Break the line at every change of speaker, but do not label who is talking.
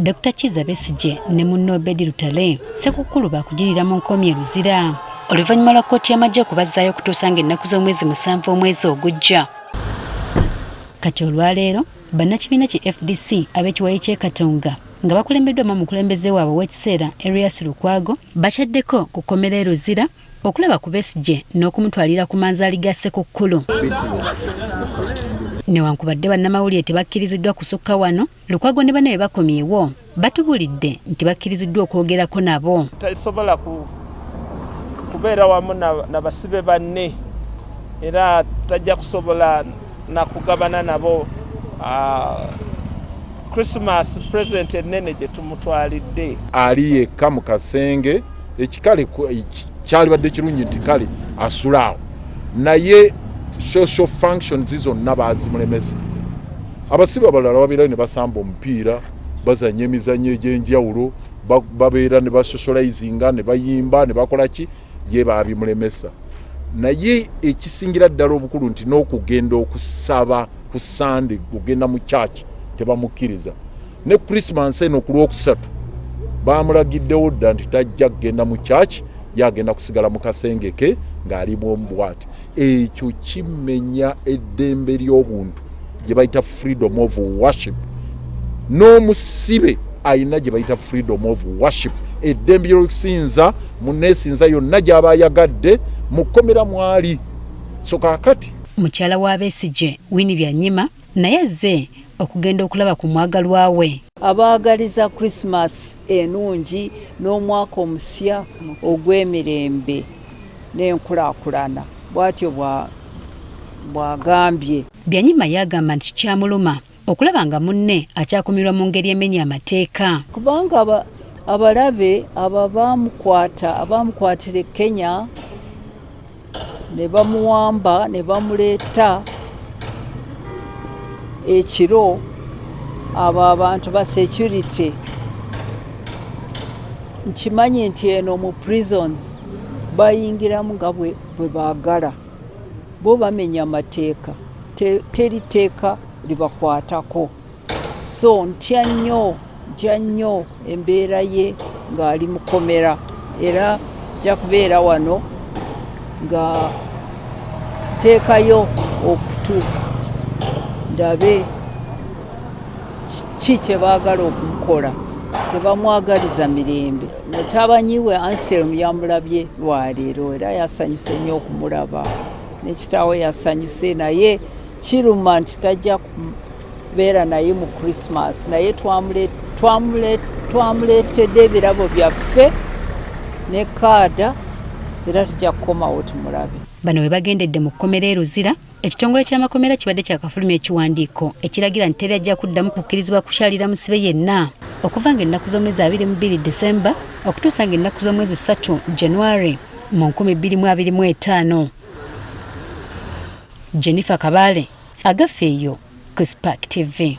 Dr. Kizza Besigye ne munne Obed Lutale Ssekukkulu baakugirira mu nkomyo e Luzira oluvannyuma lwa kkooti y'amagye okubazzaayo okutuusa ng'ennaku z'omwezi 7 omwezi ogujja. Kati olwaleero bannakibiina ki FDC ab'ekiwayi ky'e Katonga nga bakulembeddwamu omukulembeze waabwe ow'ekiseera Erias Lukwago bakyaddeko ku kkomera e Luzira okulaba ku Besigye n'okumutwalira ku manzaali ga Ssekukkulu. Newankubadde bannamawulire tebakkiriziddwa kusukka wano, Lukwago ne banne bwe bakomyewo batubuulidde nti bakkiriziddwa okwogerako nabo.
Tasobola kubeera wamu na basibe banne era tajja kusobola na kugabana nabo Christmas present ennene gye tumutwalidde.
Ali yekka mu kasenge ekikale kyalibadde kirungi nti kale asula awo, naye social functions zonna baazimulemesa. Abasibe abalala babeerayo ne basamba omupiira, bazannya emizannyo egy'enjawulo, babeera ne basocializinga ne bayimba ne bakola ki, ye baabimulemesa. Naye ekisingira ddala obukulu nti n'okugenda okusaba ku Sunday, kugenda mu church tebamukkiriza. Ne Christmas eno ku Lwokusatu baamulagiddewo dda nti tajja kugenda mu church, yagenda kusigala mu kasenge ke ng'ali bwomu bw'ati. Ekyo kimenya eddembe ly'obuntu gye bayita freedom of worship. N'omusibe ayina gye bayita freedom of worship, eddembe ly'okusinza munneesinza yonna gy'aba ayagadde mu kkomera mwali. So kaakati
mukyala wa Besigye Winnie Byanyima naye azze okugenda okulaba ku mwagalwa we.
Abaagaliza Christmas ennungi n'omwaka omusya ogw'emirembe n'enkulaakulana, bw'atyo bw'agambye.
Byanyima yagamba nti kikyamuluma okulaba nga munne akyakumirwa mu ngeri emenya amateeka.
Kubanga abalabe abo abamukwatira e Kenya ne bamuwamba ne bamuleeta ekiro, abo abantu ba security nkimanyi nti eno mu prisons bayingiramu nga bwe baagala, bo bamenya amateeka, teri tteeka libakwatako. So ntya nnyo embeera ye ng'ali mukomera, era nja kubeera wano nga nteekayo okutu ndabe ki kye baagala okumukola. Tebamwagaliza mirembe. Mutabani we Anselm yamulabye lwaleero era yasanyuse nnyo okumulaba, ne kitaawe yasanyuse, naye kiruma nti tajja kubeera naye mu Christmas, naye twamuleetedde ebirabo byaffe ne kaada era tujja kukomawo tumulabe.
Bano we bagendedde mu kkomera e Luzira, ekitongole ky'amakomera kibadde kyakafulumya ekiwandiiko ekiragira nti teri ajja kuddamu kukkirizibwa kukyalira musibe yenna okuva ng'ennaku z'omwezi 22 December okutuusa ng'ennaku z'omwezi 3 January mu 2025. Jennifer Kabale, Agafeeyo ku Spark TV.